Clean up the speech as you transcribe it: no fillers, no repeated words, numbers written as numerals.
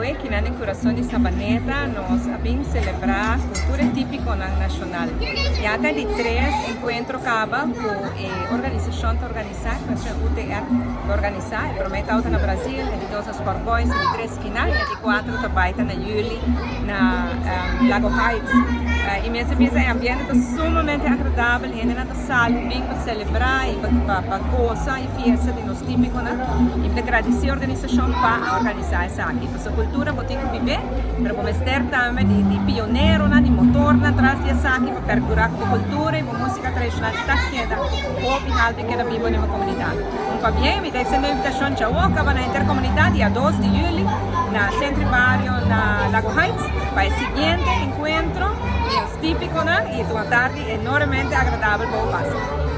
Awe kinan den kurason di Sabaneta nos a bin selebrá kultura típikonan nashonal. Ya ta di tres enkuentro kaba ku e organisashon ta organisá, ku esei UTR ta organisá. E promé tawata na Brazil, e di dos na Sport Boys, e di tres kinan i e di kuatro ta bai ta na yüli na Lago Heights. I mester bisa e ambiente ta sumamente agradabel, hendenan ta sali bin pa selebrá i pa gosa e fiesta di nos típikonan. I mi ta gradisí e organisashon pa a organisá esaki. Pasobra kultura bo tin ku bib'é, pero bo mester tambe di pioneronan, di motornan tras di esaki pa perdurá ku bo kultura i bo músika tradishonal ta keda hopi haltu i keda bibo den bo komunidat. Un pabien, mi ta ekstendé un invitashon djawo kaba na henter komunidat dia dos di yüli na Sentro di Bario na Lago Heights pa e siguiente enkuentro di nos típikonan i ta un atardi enormemente agradabel pa bo pasa.